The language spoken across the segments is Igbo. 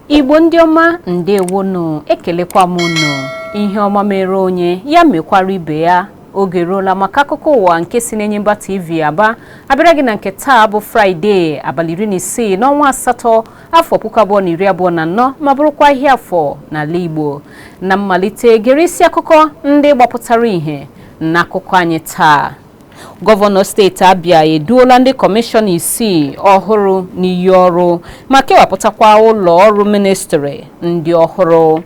Igbo ndị ọma, ndewonụ. Ekelekwa m unu. Ihe ọma mere onye, ya mekwara ibe ya. Oge eruola maka akụkọ ụwa nke si n'Enyimba TV Aba abịara gị na nke taa bụ Fraịde, abalị 16 n'ọnwa asatọ, afọ 2024, ma bụrụkwa ahịa Afọ n'ala Igbo. Na mmalite, gere isi akụkọ ndị gbapụtara ìhè n'akụkọ anyị taa. Gọvanọ steeti Abia eduola ndị kọmishọna isii ọhụrụ n'iyi ọrụ ma kewapụtakwa ụlọ ọrụ ministrị ndị ọhụrụ.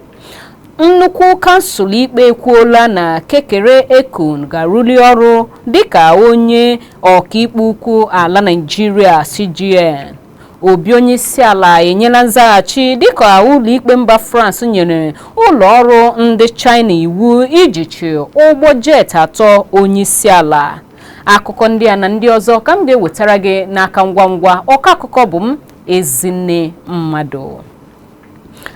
Nnukwu kansụl ikpe ekwuola na Kekere Ekun ga-arụli ọrụ dịka onye ọkaikpe ukwu ala Naịjirịa, CJN. Obi onyeisiala enyela nzaghachi dịka ụlọikpe mba France nyere ụlọ ọrụ ndị China iwu ijichi ụgbọ jet atọ onyeisiala. Akụkọ ndị a na ndị ọzọ ka m ga-ewetara gị n'aka ngwa ngwa. Ọkọ akụkọ bụ m, Ezinne Mmadụ.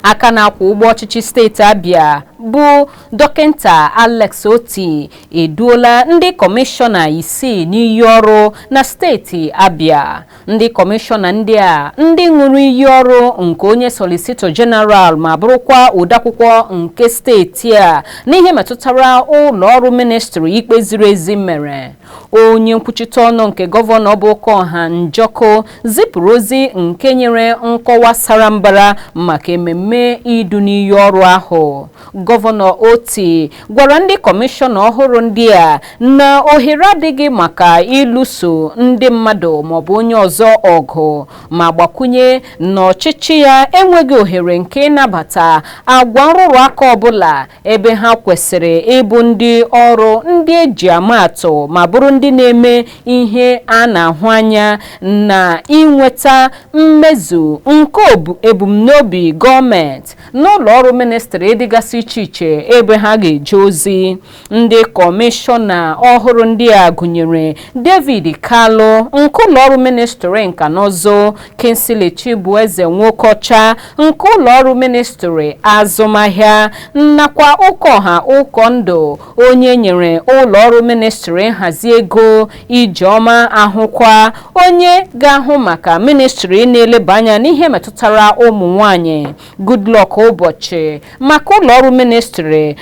Aka na-akwọ ụgbọ ọchịchị steeti Abia bụ Dọkịnta Alex Otti eduola ndị kọmishọna isii n'iyi ọrụ na steeti Abia. Ndị kọmishọna ndị a, ndị ṅụrụ iyi ọrụ nke onye Solicitor General ma bụrụkwa odeakwụkwọ nke steeti a n'ihe metụtara ụlọ ọrụ ministrị ikpe ziri ezi mere. Onye nkwuchite ọnụ nke gọvanọ bụ Ụkọha Njọkụ zipụrụ ozi nke nyere nkọwa sara mbara maka ememme idu n'iyi ọrụ ahụ. Gọvanọ Otti gwara ndị kọmishọna ọhụrụ ndị a na ohere adịghị maka ịlụso ndị mmadụ maọbụ onye ọzọ ọgụ, ma gbakwunye na ọchịchị ya enweghị ohere nke ịnabata agwa nrụrụ aka ọbụla, ebe ha kwesịrị ịbụ ndị ọrụ ndị eji ama atụ ma bụrụ ndị na-eme ihe a na-ahụ anya na inweta mmezu nke ebumnobi gọọmenti n'ụlọ ọrụ ministrị dịgasị iche iche ebe ha ga-eje ozi. Ndị kọmishọna ọhụrụ ndị a gụnyere David Kalu nke ụlọ ọrụ ministrị nka na ụzụ, Kingsley Chibueze Nwokocha nke ụlọ ọrụ ministrị azụmahịa, nakwa Ụkọha Ụkọndụ onye nyere ụlọ ọrụ ministrị nhazi ego, Ijeọma Ahụkwa onye ga-ahụ maka ministrị na-eleba anya n'ihe metụtara ụmụ nwanyị, Goodluck Ụbọchị maka ụlọ ọrụ ministrị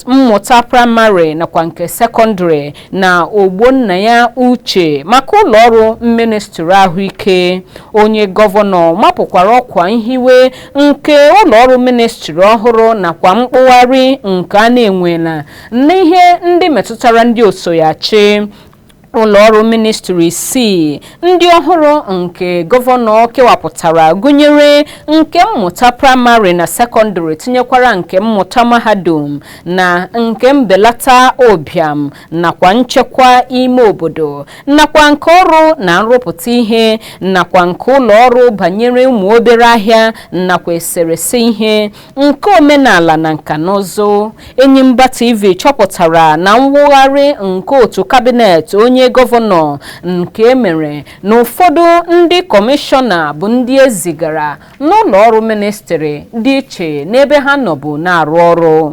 mmụta praịmarị nakwa nke sekọndịrị, na Ogbonnaya Uche maka ụlọ ọrụ ministrị ahụike. Onye gọvanọ mapụkwara ọkwa nhiwe nke ụlọ ọrụ ministrị ọhụrụ nakwa mkpụgharị nke a na-enwela n'ihe ndị metụtara ndị osoyachi. Ụlọ ọrụ ministrị isii ndị ọhụrụ nke gọvanọ kewapụtara gụnyere nke mmụta praịmarị na sekọndịrị, tinyekwara nke mmụta mahadum na nke mbelata ụbịam nakwa nchekwa ime obodo, nakwa nke ọrụ na nrụpụta ihe, nakwa nke ụlọ ọrụ banyere ụmụ obere ahịa nakwa eserese ihe nke omenala na nka na ụzụ. Enyimba TV chọpụtara na mwugharị nke otu kabinet onye gọvanọ nke emere na ụfọdụ ndị kọmishọna bụ ndị ezigara n'ụlọ ọrụ ministrị dị iche n'ebe ha nọbụ na-arụ ọrụ.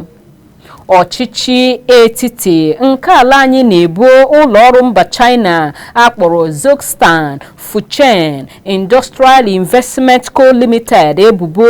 Ọchịchị etiti nke ala anyị na-ebo ụlọ ọrụ mba China akpọrọ Zhongshan Fucheng Industrial Investment Co Limited ebubo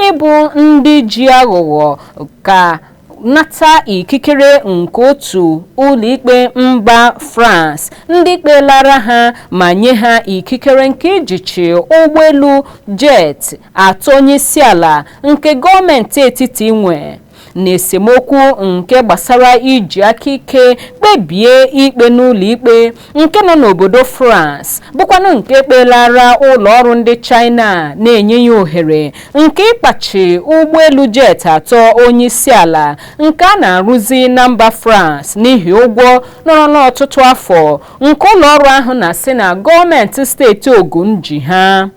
ịbụ ndị ji aghụghọ ka nata ikikere nke otu ụlọikpe mba France ndị kpelara ha ma nye ha ikikere nke ijichi ụgbọelu jet atọ onyeisiala nke gọọmenti etiti nwe, na esemokwu nke gbasara iji aka ike kpebie ikpe n'ụlọ ikpe nke nọ n'obodo France, bụkwanụ nke kpelara ụlọ ọrụ ndị China na-enye ya ohere nke ịkpachi ụgbọelu jet atọ onyeisiala nke a na-arụzi na mba France n'ihi ụgwọ nọrọ n'ọtụtụ afọ nke ụlọ ọrụ ahụ na-asị na gọọmenti steeti Ogun ji ha.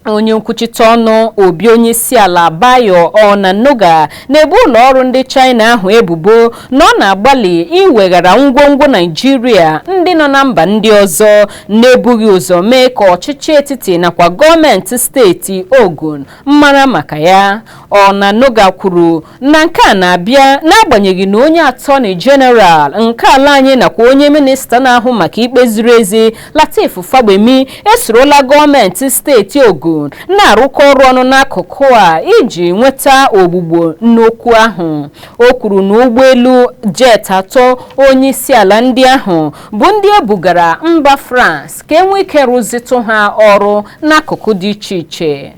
Onye nkwuchite ọnụ obi onyeisiala Bayo Onanuga na-ebu ụlọ ọrụ ndị China ahụ ebubo na ọ na-agbalị iweghara ngwongwo Naịjirịa ndị nọ na mba ndị ọzọ na-ebughị ụzọ mee ka ọchịchị etiti nakwa gọọmenti steeti Ogun mara maka ya. Onanuga kwuru na nke a na-abịa n'agbanyeghị na onye Attorney General nke ala anyị nakwa onye minista na-ahụ maka ikpe ziri ezi, Lateef Fagbemi, esorola gọọmenti steeti Ogun na-arụkọ ọrụ ọnụ n'akụkụ a iji nweta ogbugbo n'okwu ahụ. O kwuru na ụgbọelu jet atọ onye isi ala ndị ahụ bụ ndị e bugara mba France ka e nwee ike rụzitụ ha ọrụ n'akụkụ dị iche iche.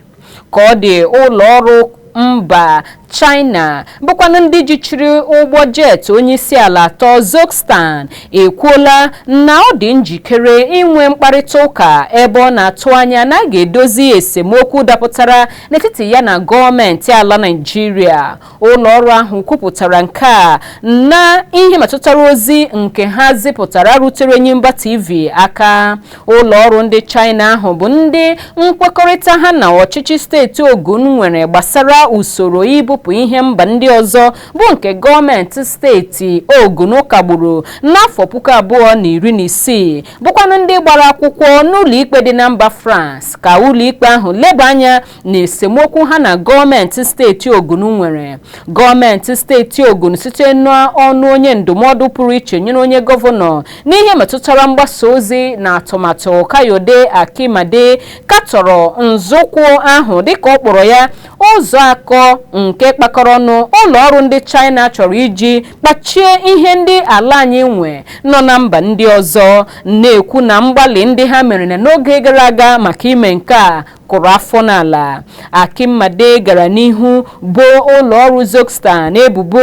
Ka ọ dị, ụlọ ọrụ mba China bụkwanụ ndị jichiri ụgbọ jet onyeisiala atọ, Zokstan, ekwuola na ọ dị njikere inwe mkparịta ụka, ebe ọ na-atụ anya na a ga-edozi esemokwu dapụtara n'etiti ya na gọọmenti ala Naịjirịa. Ụlọ ọrụ ahụ kwupụtara nke a na ihe metụtara ozi nke ha zipụtara rutere Enyimba TV aka. Ụlọ ọrụ ndị China ahụ bụ ndị nkwekọrịta ha na ọchịchị steeti Ogun nwere gbasara usoro ibupụ ihe mba ndị ọzọ bụ nke gọọmenti steeti Ogun kagburu n'afọ 2016, bụkwanụ ndị gbara akwụkwọ n'ụlọ ikpe dị na mba France ka ụlọikpe ahụ leba anya na esemokwu ha na gọọmenti steeti Ogun nwere. Gọọmenti steeti Ogun, site n'ọnụ onye ndụmọdụ pụrụ iche nyere onye gọvanọ n'ihe metụtara mgbasa ozi na atụmatụ, Kayode Akinmade, katọrọ nzọụkwụ ahụ dịka ọ kpọrọ ya ụzọ akọ nke kpakọrọ ọnụ ụlọ ọrụ ndị China chọrọ iji kpachie ihe ndị ala anyị nwe nọ na mba ndị ọzọ, na-ekwu na mgbalị ndị ha mere n'oge gara aga maka ime nke a kụrụ afọ n'ala. Akinmade gara n'ihu boo ụlọ ọrụ Zokstan ebubo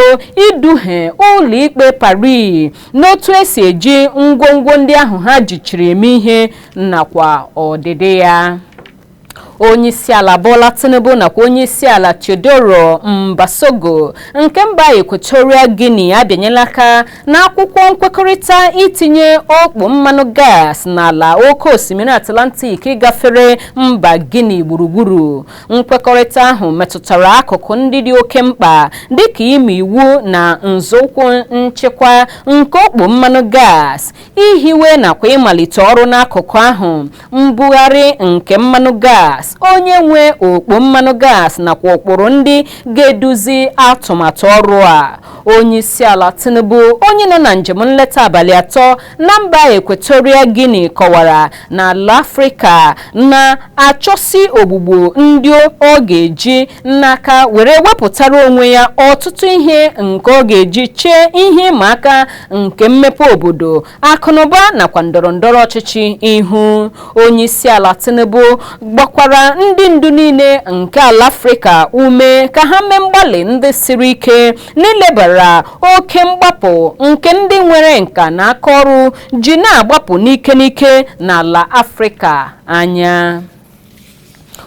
iduhie ụlọikpe Paris n'otu esi eji ngwongwo ndị ahụ ha jichiri eme ihe nakwa ọdịdị ya. Onyeisiala Bola Tinubu nakwa Onyeisiala Teodoro Mbasogo nke mba Equatorial Guinea abịanyela aka n'akwụkwọ nkwekọrịta itinye okpu mmanụ gas n'ala oke osimiri Atlantik gafere mba Guinea gburugburu. Nkwekọrịta ahụ metụtara akụkụ ndị dị oke mkpa dịka ime iwu na nzọụkwụ nchekwa nke okpu mmanụ gas, ihiwe nakwa ịmalite ọrụ n'akụkụ ahụ, mbugharị nke mmanụ gas, onye nwe okpu mmanụ gas nakwa ụkpụrụ ndị ga-eduzi atụmatụ ọrụ a. Onyeisiala Tinubu, onye nọ na njem nleta abalị 3 na mba Equatorial Guinea, kọwara na ala Afrịka na-achọsi ogbugbo ndị ọ ga-eji n'aka were wepụtara onwe ya ọtụtụ ihe nke ọ ga-eji chee ihe ịma aka nke mmepe obodo, akụnụba nakwa ndọrọ ndọrọ ọchịchị ihu. Onyeisiala Tinubu gbakwara ndị ndu niile nke ala Afrịka ume ka ha mee mgbalị ndị siri ike n'ilebara oke mgbapụ nke ndị nwere nka na aka ọrụ ji na-agbapụ n'ike n'ike n'ala Afrịka anya.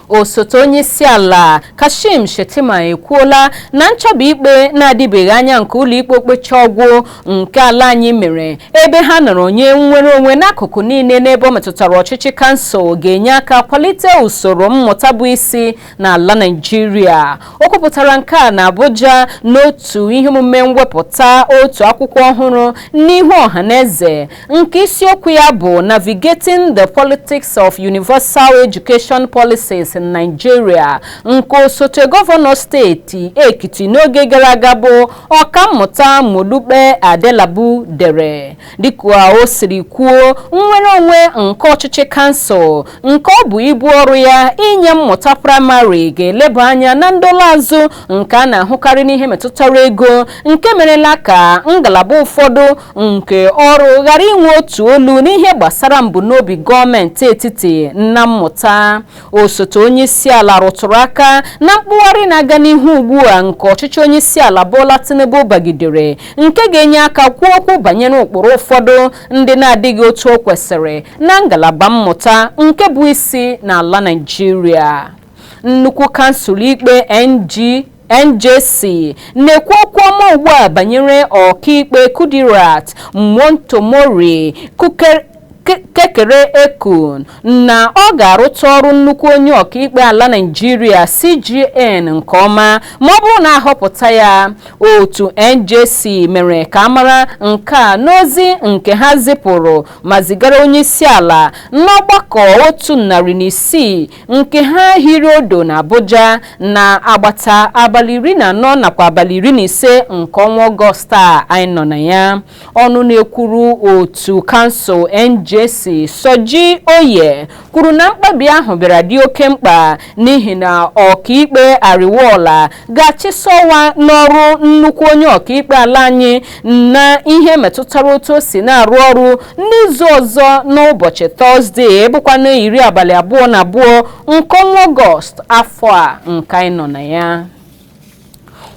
Osote onye isi ala Kashim Shettima ekwuola na nchọba ikpe na-adịbeghị anya nke ụlọikpe okpecha ọgwụ nke ala anyị mere, ebe ha nọrọ nye nnwere onwe n'akụkụ niile n'ebe ọ metụtara ọchịchị kansụl, ga-enye aka kwalite usoro mmụta bụ isi n'ala Naịjirịa. O kwupụtara nke a na Abuja n'otu ihe omume mwepụta otu akwụkwọ ọhụrụ n'ihu ọha na eze nke isiokwu ya bụ "Navigating the Politics of Universal Education Policies in Nigeria", nke osote gọvanọ steeti Ekiti n'oge gara aga bụ Ọkammụta Modupe Adelabu dere. Dịka o siri kwuo, nnwere onwe nke ọchịchị kansụl nke ọ bụ ibu ọrụ ya inye mmụta praịmarị ga-eleba anya na ndọla azụ nke a na-ahụkarị n'ihe metụtara ego, nke merela ka ngalaba ụfọdụ nke ọrụ ghara inwe otu olu n'ihe gbasara mbunobi gọọmenti etiti na mmụta. Osote onye isi ala rụtụrụ aka na mkpụgharị na-aga n'ihu ugbu a nke ọchịchị onye isi ala Bola Tinubu bagidere, nke ga-enye aka kwuo okwu banyere ụkpụrụ ụfọdụ ndị na-adịghị otu o kwesịrị na ngalaba mmụta nke bụ isi n'ala Naịjirịa. Nnukwu kansụl ikpe NG NJC na-ekwu okwu ọma ugbu a banyere ọkaikpe Kudirat Montgomery. Kekere Ekun na ọ ga-arụta ọrụ nnukwu onye ọkaikpe ala Naịjirịa CJN nke ọma ma ọ bụrụ na ahọpụta ya. Otu NJC mere ka a mara nke a n'ozi nke ha zipụrụ ma zigara onye isi ala n'ọgbakọ 106 nke ha hiri odo na Abuja na-agbata abalị 14 nakwa abalị 15 nke ọnwa Ọgọst a anyị nọ na ya. Ọnụ na-ekwuru otu kansụl NJC, Soji Oye, kwuru na mkpebi ahụ bịara dị oke mkpa n'ihi na ọkaikpe Ariwoola ga-achịsọwa n'ọrụ nnukwu onye ọkaikpe ala anyị na ihe metụtara otu o si na-arụ ọrụ n'izu ọzọ n'ụbọchị Tọzdee, bụkwanụ 22 nke ọnwa Ọgọst afọ a nke anyị nọ na ya.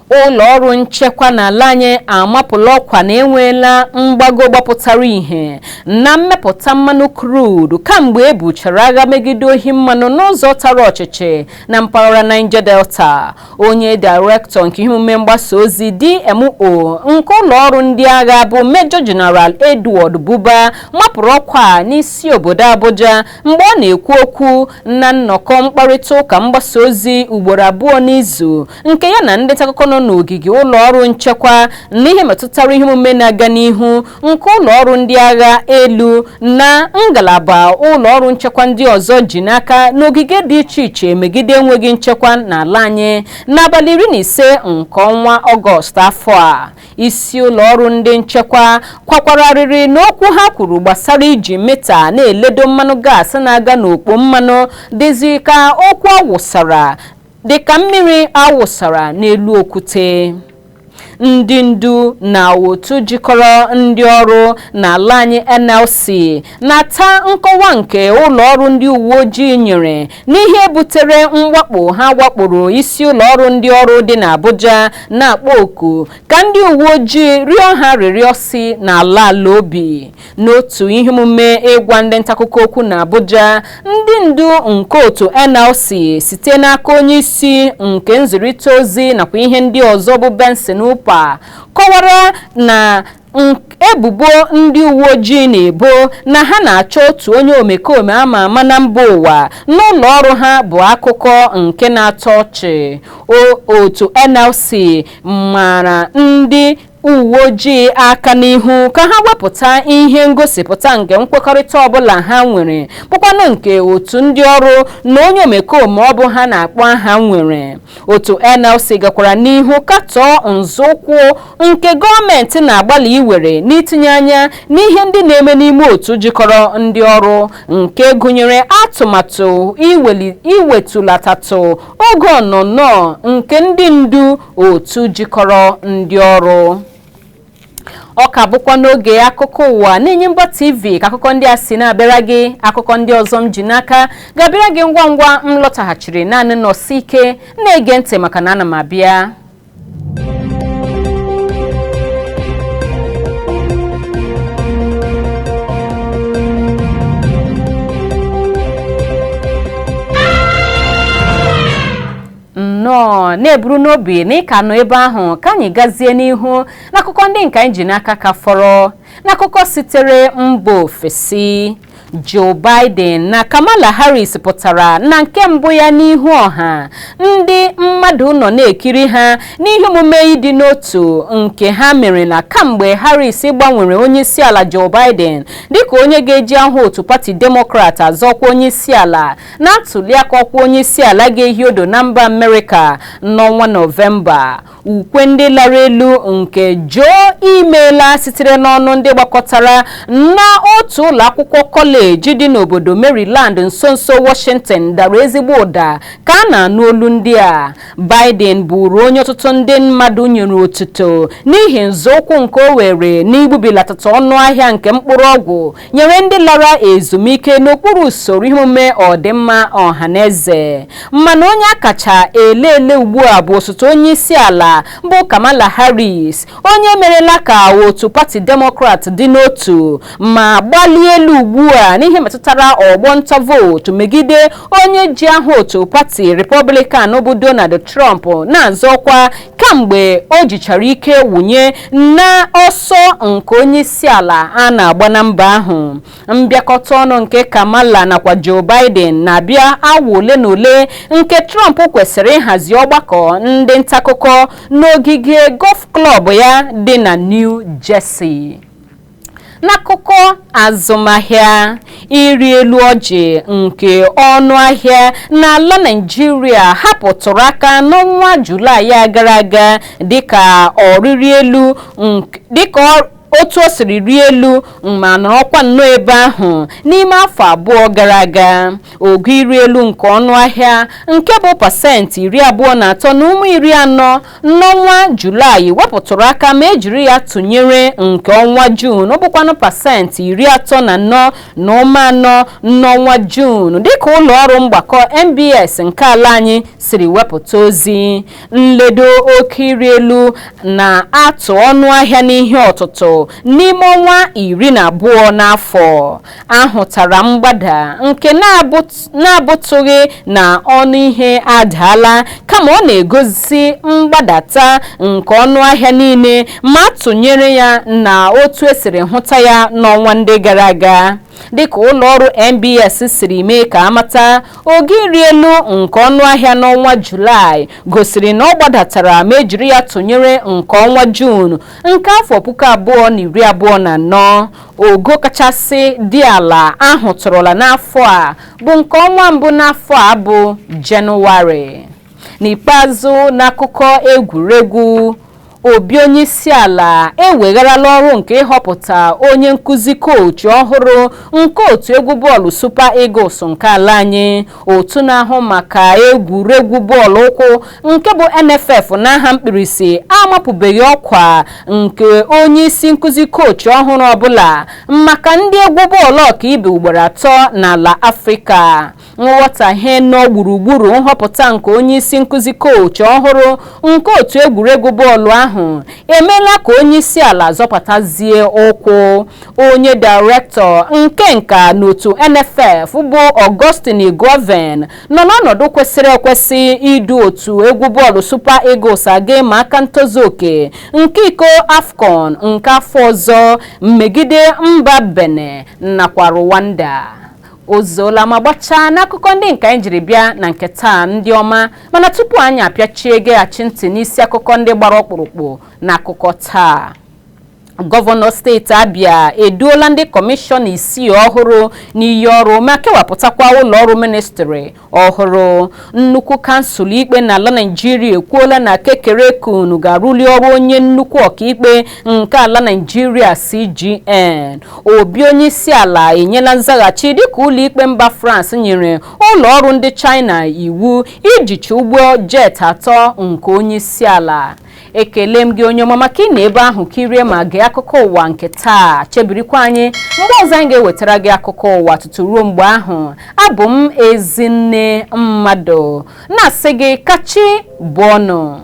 Ụlọ ọrụ nchekwa n'ala anyị amapụla ọkwa na enweela mgbago gbapụtara ìhè na mmepụta mmanụ crude kamgbe e buchara agha megide ohi mmanụ n'ụzọ tara ọchịchị na mpaghara Niger Delta. Onye dairektọ nke ihe omume mgbasa ozi DMO nke ụlọ ọrụ ndị agha bụ Major General Edward Buba mapụrụ ọkwa n'isi obodo Abuja mgbe ọ na-ekwu okwu na nnọkọ mkparịta ụka mgbasa ozi ugboro abụọ n'izu nke ya na ndị nta akụkọ nọ n'ogige ụlọ ọrụ nchekwa n'ihe metụtara ihe omume na-aga n'ihu nke ụlọ ọrụ ndị agha elu na ngalaba ụlọ ọrụ nchekwa ndị ọzọ ji n'aka n'ogige dị iche iche megide enweghị nchekwa n'ala anyị n'abalị 15 nke ọnwa Ọgọst afọ a. Isi ụlọ ọrụ ndị nchekwa kwakwararịrị n'okwu ha kwuru gbasara iji mita na-eledo mmanụ gaasị na-aga n'okpo mmanụ dịzị ka okwu awụsara dịka mmiri awụsara n'elu okwute. Ndị ndu na otu jikọrọ ndị ọrụ n'ala anyị NLC na-ata nkọwa nke ụlọ ọrụ ndị uwe ojii nyere n'ihe butere mwakpo ha wakporo isi ụlọ ọrụ ndị ọrụ dị n'Abuja, na-akpọ oku ka ndị uwe ojii rịọ ha rịrịọ si n'ala ala obi. N'otu ihe omume ịgwa ndị ntaakụkọ okwu n'Abuja, ndị ndu nke otu NLC site n'aka onye isi nke nzirịta ozi nakwa ihe ndị ọzọ bụ Benson Upa kọwara na ebubo ndị uwe ojii na-ebo na ha na-achọ otu onye omekome ama ama na mba ụwa n'ụlọ ọrụ ha bụ akụkọ nke na-atọ ọchị. Otu NLC mara ndị uwe ojii aka n'ihu ka ha wepụta ihe ngosipụta nke nkwekọrịta ọbụla ha nwere, bụkwanụ nke otu ndị ọrụ na onye omekome ọ bụ ha na-akpọ aha nwere. Otu NLC gakwara n'ihu katọọ nzọụkwụ nke gọọmenti na-agbalị iwere n'itinye anya n'ihe ndị na-eme n'ime otu jikọrọ ndị ọrụ, nke gụnyere atụmatụ iwetulatatụ oge ọnọnọ nke ndị ndu otu jikọrọ ndị ọrụ. Ọ ka bụkwa n'oge akụkọ ụwa n'Enyimba TV ka akụkọ ndị a si na-abịara gị. Akụkọ ndị ọzọ m ji n'aka ga-abịara gị ngwa ngwa m lọtaghachiri. Naanị nọsi ike na-ege ntị maka na ana m abịa. Nnọọ na-eburu n'obi na ịka nọ ebe ahụ ka anyị gazie n'ihu n'akụkọ ndị nke anyị ji n'aka ka fọrọ. N'akụkọ sitere mba ofesi, Joe Biden na Kamala Harris pụtara na nke mbụ ya n'ihu ọha ndị mmadụ nọ na-ekiri ha n'ihe omume ịdị n'otu nke ha merela kamgbe Harris gbanwere onyeisiala Joe Biden dịka onye ga-eji aha otu pati Democrat azọkwa onyeisiala na ntụliaka ọkwa onyeisiala ga-ehi odo na mba Amerịka n'ọnwa Nọvemba. Ukwe ndị lara elu nke Joe imeela sitere n'ọnụ ndị gbakọtara na otu ụlọ akwụkwọ kọleji dị n'obodo Maryland nso nso Washington dara ezigbo ụda ka a na-anụ olu ndị a. Biden bụrụ onye ọtụtụ ndị mmadụ nyere otuto n'ihi nzọụkwụ nke o were n'igbubilatata ọnụ ahịa nke mkpụrụ ọgwụ nyere ndị lara ezumike n'okpuru usoro ihe omume ọdịmma ọha na eze. Mana onye a kacha ele ele ugbu a bụ osote onye isi ala bụ Kamala Harris, onye merela ka otu pati Democrat dị n'otu ma gbalie elu ugbu a. Kamala n'ihe metụtara ọgbọ nta vootu megide onye ji aha otu pati Republican bụ Donald Trump na-azọ ọkwa kamgbe o jichara ike wụnye na ọsọ nke onye isi ala a na-agba na mba ahụ. Mbịakọta ọnụ nke Kamala nakwa Joe Biden na-abịa awa ole na ole nke Trump kwesịrị ịhazi ọgbakọ ndị ntaakụkọ n'ogige golf club ya dị na New Jersey. N'akụkọ azụmahịa, ịrị elu ọjị nke ọnụ ahịa n'ala Naịjirịa hapụtụrụ aka n'ọnwa Julaị a gara aga dịka ọrịrị elu dịka otu o siri rie elu ma nọrọkwa nnọọ ebe ahụ n'ime afọ 2 gara aga. Ogo ịrị elu nke ọnụ ahịa nke bụ 23.40% n'ọnwa Julaị wepụtụrụ aka ma ejiri ya tụnyere nke ọnwa Juun, ọ bụkwanụ 34.4% n'ọnwa Juun, dịka ụlọ ọrụ mgbakọ MBS nke ala anyị siri wepụta ozi. Nledo oke ịrị elu na-atụ ọnụ ahịa n'ihe ọtụtụ n'ime ọnwa 12 n'afọ ahụtara mgbada nke na-abụtụghị na ọnụ ihe adaala, kama ọ na-egosi mgbadata nke ọnụ ahịa niile ma tụnyere ya na otu esiri hụta ya n'ọnwa ndị gara aga. Dịka ụlọ ọrụ MBS siri mee ka amata, ogo ịrị elu nke ọnụ ahịa n'ọnwa Julaị gosiri na ọ gbadatara ma ejiri ya tụnyere nke ọnwa Juun nke afọ 2024. Ogo kachasị dị ala ahụtụrụla n'afọ a bụ nke ọnwa mbụ n'afọ a bụ Jenụwarị. N'ikpeazụ, n'akụkọ egwuregwu, Obi onyeisiala ewegharala ọrụ nke ịhọpụta onye nkụzi koochi ọhụrụ nke otu egwu bọọlụ Super Eagles nke ala anyị. Otu na-ahụ maka egwuregwu bọọlụ ụkwụ nke bụ NFF n'aha mkpirisi amapụbeghị ọkwa nke onye isi nkụzi koochi ọhụrụ ọbụla maka ndị egwu bọọlụ ọkaibe ugboro 3 n'ala Afrịka. Nghọtahie nọ gburugburu nhọpụta nke onye isi nkụzi koochi ọhụrụ nke otu egwuregwu bọọlụ ahụ emeela ka onye isi ala zọpụtazie ụkwụ. Onye dairektọ nke nka n'otu NFF bụ Augustine Goven nọ n'ọnọdụ kwesịrị ekwesị idu otu egwu bọọlụ Super Eagles aga ịma aka ntozu oke nke iko AFCON nke afọ ọzọ megide mba Benin nakwa Rwanda. Ozuola ma gbachaa n'akụkọ ndị nke anyị jiri bịa na nke taa ndị ọma, mana tupu anyị apịachie, geghachi ntị n'isi akụkọ ndị gbara ọkpụrụkpụ n'akụkọ taa. Gọvanọ steeti Abia eduola ndị kọmishọna 6 ọhụrụ n'iyi ọrụ ma kewapụtakwa ụlọ ọrụ ministrị ọhụrụ. Nnukwu kansụl ikpe n'ala Naịjirịa ekwuola na Kekerekun ga-arụli ọrụ onye nnukwu ọkaikpe nke ala Naịjirịa CJN. Obi onyeisi ala enyela nzaghachi dịka ụlọikpe mba France nyere ụlọ ọrụ ndị China iwu ijichi ụgbọ jet 3 nke onyeisi ala. Ekele m gị onye ọma maka ị na ebe ahụ kirie ma gee akụkọ ụwa nke taa. Chebirikwa anyị mgbe ọzọ anyị ga-ewetara gị akụkọ ụwa. Tutu ruo mgbe ahụ, abụ m Ezinne Mmadụ na-asị gị kachi bụ ọnụ.